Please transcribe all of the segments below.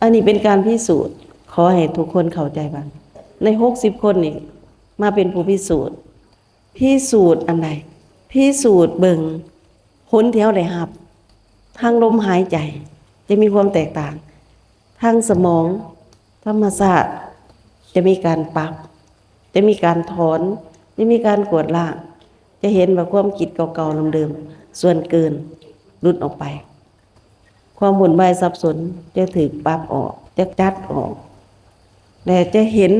ອັນນີ້ເປັນການພິສູດ. ຂໍໃຫ້ທຸກຄົນເຂົ້າໃຈວ່າ ໃນຫົກສິບຄົນນີ້ ມາເປັນຜູ້ພິສູດ. ພິສູດອັນໃດ? ພິສູດເບິ່ງຜົນທີ່ເຮົາໄດ້ຮັບ ທາງລົມຫາຍໃຈຈະມີຄວາມແຕກຕ່າງ, ທາງສະໝອງ ທຳມະຊາດຈະມີການປັບ, ຈະມີການຖອນ, ຈະມີການກວດລ້າງ, ຈະເຫັນວ່າຄວາມຄິດເກົ່າໆເດີມໆ ສ່ວນເກີນຫຼຸດອອກໄປ, ຄວາມວຸ່ນວາຍສັບສົນຈະຖືກປັບອອກ, ຈະຈັດອອກ ແລະ ຈະເຫັນ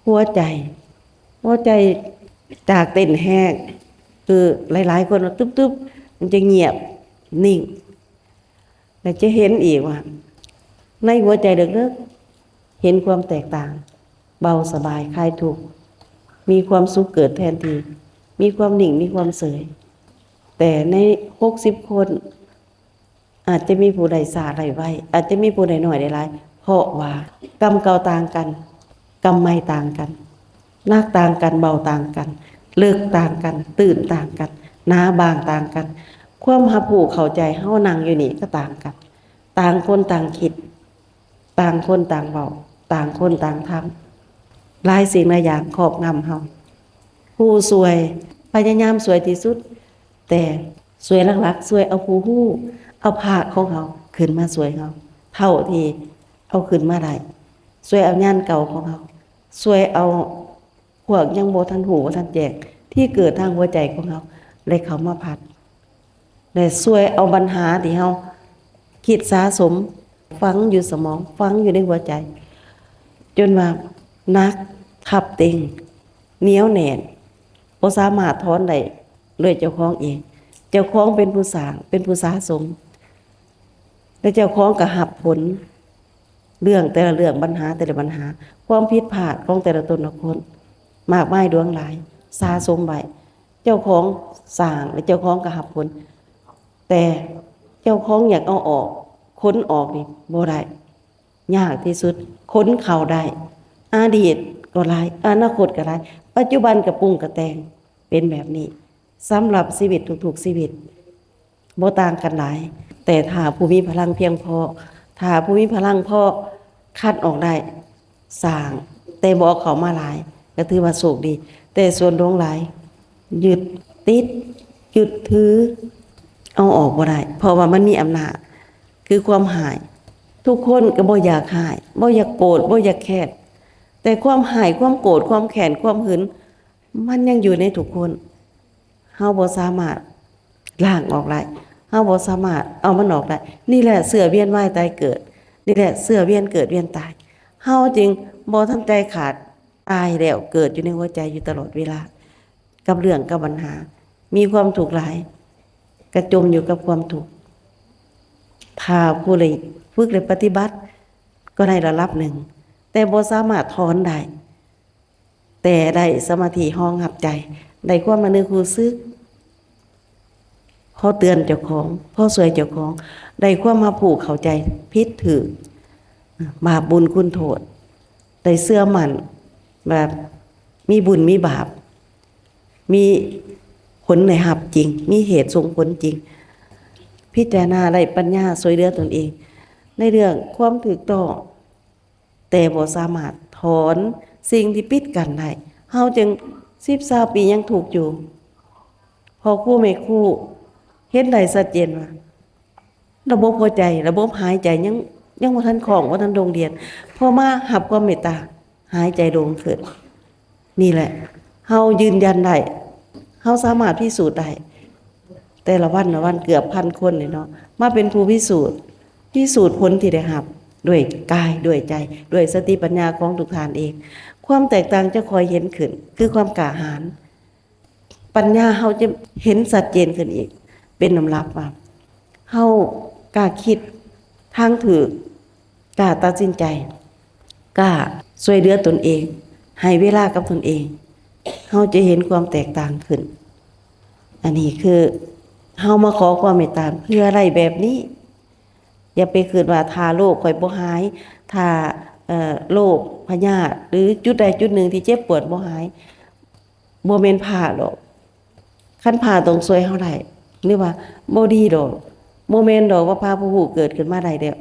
ຫົວໃຈ, ຫົວໃຈຈາກເຕັ້ນແຮງ ຄືຫຼາຍໆຄົນວ່າຕຶບໆ ມັນຈະງຽບ ນິ່ງ ແລະ ຈະເຫັນອີກວ່າ ໃນຫົວໃຈເລິກໆ ເຫັນຄວາມແຕກຕ່າງ, ເບົາສະບາຍ ຄາຍທຸກ, ມີຄວາມສຸກເກີດແທນທີ່, ມີຄວາມນິ່ງ ມີຄວາມເສີຍ. ແຕ່ໃນຫົກສິບຄົນ ອາດຈະມີຜູ້ໃດຊ້າໄດ້ໄວ, ອາດຈະມີຜູ້ໃດໜ້ອຍໄດ້ຫຼາຍ, ເພາະວ່າກຳເກົ່າຕ່າງກັນ, ກຳໃໝ່ຕ່າງກັນ, ໜັກຕ່າງກັນ, ເບົາຕ່າງກັນ, ເລິກຕ່າງກັນ, ຕື້ນຕ່າງກັນ, ໜາບາງຕ່າງກັນ. ຄວາມຮັບຮູ້ເຂົ້າໃຈເຮົານັ່ງຢູ່ນີ້ກໍຕ່າງກັນ, ຕ່າງຄົນຕ່າງຄິດ, ຕ່າງຄົນຕ່າງເວົ້າ, ຕ່າງຄົນຕ່າງທຳ, ຫຼາຍສິ່ງຫຼາຍຢ່າງຄອບງຳເຮົາ. ຜູ້ຊ່ວຍພະຍາຍາມຊ່ວຍທີ່ສຸດ, ແຕ່ຊ່ວຍຫຼັກໆ ຊ່ວຍເອົາຜູ້ຮູ້, ເອົາພະຂອງເຮົາຂຶ້ນມາຊ່ວຍເຮົາ ເທົ່າທີ່ເອົາຂຶ້ນມາໄດ້, ຊ່ວຍເອົາຍານເກົ່າຂອງເຮົາ, ຊ່ວຍເອົາພວກຍັງບໍ່ທັນຮູ້ ບໍ່ທັນແຈ້ງ ທີ່ເກີດທາງຫົວໃຈຂອງເຮົາ ແລະ ເຂົ້າມາພັດ ແລະ ຊ່ວຍເອົາບັນຫາທີ່ເຮົາຄິດສະສົມ ຝັງຢູ່ສະໝອງ, ຝັງຢູ່ໃນຫົວໃຈ ຈົນວ່າໜັກ, ທັບເຕັງ, ໜຽວແໜ້ນ, ບໍ່ສາມາດຖອນໄດ້ດ້ວຍເຈົ້າຂອງເອງ. ເຈົ້າຂອງເປັນຜູ້ສ້າງ, ເປັນຜູ້ສະສົມ ແລະ ເຈົ້າຂອງກໍຮັບຜົນ ເລື່ອງແຕ່ລະເລື່ອງ, ບັນຫາແຕ່ລະບັນຫາ, ຄວາມຜິດພາດຂອງແຕ່ລະຕົນລະຄົນ ມາກມາຍຫຼວງຫຼາຍ ສະສົມໄວ້. ເຈົ້າຂອງສ້າງ ແລະ ເຈົ້າຂອງກໍຮັບຜົນ, ແຕ່ເຈົ້າຂອງຢາກເອົາອອກ, ຂົນອອກນີ້ບໍ່ໄດ້, ຍາກທີ່ສຸດ. ຂົນເຂົ້າໄດ້, ອະດີດກໍຫຼາຍ, ອະນາຄົດກໍຫຼາຍ, ປັດຈຸບັນກະປຸງກະແຕ່ງ, ເປັນແບບນີ້. ສຳລັບຊີວິດທຸກໆຊີວິດ ບໍ່ຕ່າງກັນຫຼາຍ, ແຕ່ຖ້າຜູ້ມີພະລັງພຽງພໍ, ຖ້າຜູ້ມີພະລັງພໍຄັດອອກໄດ້, ສ້າງ, ແຕ່ບໍ່ເອົາເຂົ້າມາຫຼາຍ, ກໍຖືວ່າໂຊກດີ. ແຕ່ສ່ວນຫຼວງຫຼາຍ ຍຶດຕິດ, ຍຶດຖື, ເອົາອອກບໍ່ໄດ້, ເພາະວ່າມັນມີອຳນາດ, ຄືຄວາມຮ້າຍ. ທຸກຄົນກໍບໍ່ຢາກຮ້າຍ, ບໍ່ຢາກໂກດ, ບໍ່ຢາກແຄ້ນ, ແຕ່ຄວາມຮ້າຍ, ຄວາມໂກດ, ຄວາມແຄ້ນ, ຄວາມຫຶງ, ມັນຍັງຢູ່ໃນທຸກຄົນ. ເຮົາບໍ່ສາມາດລ້າງອອກໄດ້, ເຮົາບໍ່ສາມາດເອົາມັນອອກໄດ້. ນີ້ແຫຼະເຊື້ອວຽນວ່າຍຕາຍເກີດ, ນີ້ແຫຼະເຊື້ອວຽນເກີດວຽນຕາຍ. ເຮົາຈຶ່ງບໍ່ທັນໃຈຂາດ, ຕາຍແລ້ວເກີດຢູ່ໃນຫົວໃຈຢູ່ຕະຫຼອດເວລາ ກັບເລື່ອງກັບບັນຫາ, ມີຄວາມທຸກຫຼາຍ ກະຈົມຢູ່ກັບຄວາມທຸກ. ຖ້າຜູ້ໃດຝຶກ ແລະ ປະຕິບັດ ກໍໄດ້ລະດັບໜຶ່ງ, ແຕ່ບໍ່ສາມາດຖອນໄດ້. ແຕ່ໄດ້ສະມາທິຮອງຮັບໃຈ, ໄດ້ຄວາມລະນຶກຮູ້ສຶກ, ພໍເຕືອນເຈົ້າຂອງ, ພໍຊ່ວຍເຈົ້າຂອງ, ໄດ້ຄວາມຮັບຮູ້ເຂົ້າໃຈຜິດຖືກ, ບາບບຸນຄຸນໂທດ, ໄດ້ເຊື່ອໝັ້ນວ່າມີບຸນມີບາບ, ມີຜົນໄດ້ຮັບຈິງ, ມີເຫດສົ່ງຜົນຈິງ, ພິຈາລະນາໄດ້ປັນຍາຊ່ວຍເຫຼືອຕົນເອງ ໃນເລື່ອງຄວາມຖືກຕ້ອງ. ແຕ່ບໍ່ສາມາດຖອນສິ່ງທີ່ປິດກັ້ນໄດ້, ເຮົາຈຶ່ງສິບຊາວປີຍັງທຸກຢູ່. ພໍ່ຄູແມ່ຄູເຫັນໄດ້ຊັດເຈນວ່າ ລະບົບຫົວໃຈ, ລະບົບຫາຍໃຈຍັງ, ຍັງບໍ່ທັນຄ່ອງ, ບໍ່ທັນໂດ່ງດ່ຽນ. ພໍມາຮັບຄວາມເມດຕາ, ຫາຍໃຈໂລ່ງຂຶ້ນ. ນີ້ແຫຼະ ເຮົາຢືນຢັນໄດ້, ເຮົາສາມາດພິສູດໄດ້. ແຕ່ລະວັນລະວັນເກືອບພັນຄົນເລີຍເນາະ ມາເປັນຜູ້ພິສູດ, ພິສູດຜົນທີ່ໄດ້ຮັບດ້ວຍກາຍ, ດ້ວຍໃຈ, ດ້ວຍສະຕິປັນຍາຂອງທຸກທ່ານເອງ. ຄວາມແຕກຕ່າງຈະຄ່ອຍເຫັນຂຶ້ນ ຄືຄວາມກ້າຫານ. ປັນຍາເຮົາຈະເຫັນຊັດເຈນຂຶ້ນອີກເປັນລຳດັບວ່າ ເຮົາກ້າຄິດທາງຖືກ, ກ້າຕັດສິນໃຈ, ກ້າຊ່ວຍເຫຼືອຕົນເອງ, ໃຫ້ເວລາກັບຕົນເອງ, ເຮົາຈະເຫັນຄວາມແຕກຕ່າງຂຶ້ນ. ອັນນີ້ຄືເຮົາມາຂໍຄວາມເມດຕາເພື່ອໄດ້ແບບນີ້. ຢ່າໄປຄິດວ່າຖ້າໂລກຂ້ອຍບໍ່ຫາຍ, ຖ້າ, ເອີ, ໂລກພະຍາດ ຫຼື ຈຸດໃດຈຸດໜຶ່ງທີ່ເຈັບປວດບໍ່ຫາຍ, ບໍ່ແມ່ນພະດອກ. ຄັນພະຕ້ອງຊ່ວຍເຮົາໄດ້ ຫຼືວ່າບໍ່ດີດອກ, ບໍ່ແມ່ນດອກວ່າພະຜູ້ຮູ້ເກີດຂຶ້ນມາໄດ້ແລ້ວ.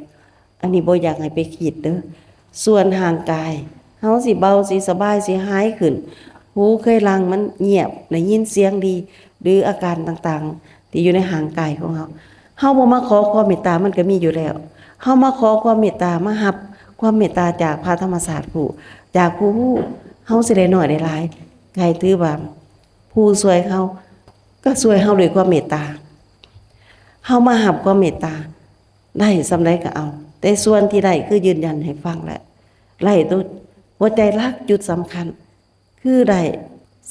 ອັນນີ້ບໍ່ຢາກໃຫ້ໄປຄິດເດີ້. ສ່ວນຮ່າງກາຍ ເຮົາຊິເບົາ ຊິສະບາຍ ຊິຫາຍຂຶ້ນ. ຫູເຄີຍຫຼັ່ງມັນງຽບ ໄດ້ຍິນສຽງດີ ຫຼືອາການຕ່າງໆ ທີ່ຢູ່ໃນຮ່າງກາຍຂອງເຮົາ. ເຮົາບໍ່ມາຂໍຄວາມເມດຕາ ມັນກໍມີຢູ່ແລ້ວ. ເຮົາມາຂໍຄວາມເມດຕາ ມາຮັບຄວາມເມດຕາຈາກພະທຳມະຊາດຜູ້ ຈາກຜູ້ຮູ້ ເຮົາຊິໄດ້ໜ້ອຍໄດ້ຫຼາຍ ໃຫ້ຖືວ່າຜູ້ຊ່ວຍເຮົາກໍຊ່ວຍເຮົາດ້ວຍຄວາມເມດຕາ. ເຮົາມາຮັບຄວາມເມດຕາ ໄດ້ສ່ຳໃດກໍເອົາ ແຕ່ສ່ວນທີ່ໄດ້ຄືຢືນຢັນໃຫ້ຟັງແຫຼະ ໄດ້ໂຕ ຫົວໃຈຫຼັກ ຈຸດສຳຄັນ ຄືໄດ້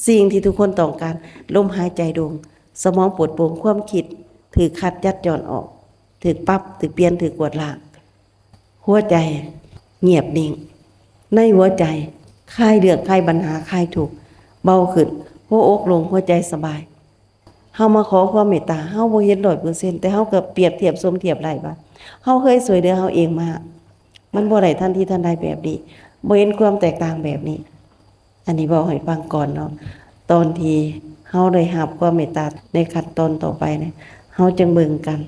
ສິ່ງທີ່ທຸກຄົນຕ້ອງການ ລົມຫາຍໃຈໂດ່ງ ສະໝອງປົດໂປ່ງ ຄວາມຄິດຖືກຂັດຈັດຈອນອອກ ຖືກປັບ ຖືກປ່ຽນ ຖືກກວດລ້າງ ຫົວໃຈງຽບນິ່ງ ໃນຫົວໃຈຄາຍເລື່ອງ ຄາຍບັນຫາ ຄາຍທຸກ ເບົາຂຶ້ນ ຫົວອົກໂລ່ງ ຫົວໃຈສະບາຍ. ເຮົາມາຂໍຄວາມເມດຕາ ເຮົາບໍ່ເຫັນຮ້ອຍເປີເຊັນ ແຕ່ເຮົາກໍປຽບທຽບສົມທຽບໄດ້ວ່າ ເຮົາເຄີຍຊ່ວຍເຫຼືອເຮົາເອງມາ ມັນບໍ່ໄດ້ທັນທີທັນໃດແບບນີ້ ບໍ່ເຫັນຄວາມແຕກຕ່າງແບບນີ້. ອັນນີ້ເວົ້າໃຫ້ຟັງກ່ອນເນາະ ຕອນທີ່ເຮົາໄດ້ຮັບຄວາມເມດຕາໃນຂັ້ນຕອນຕໍ່ໄປນີ້ ເຮົາຈຶ່ງເບິ່ງກັນ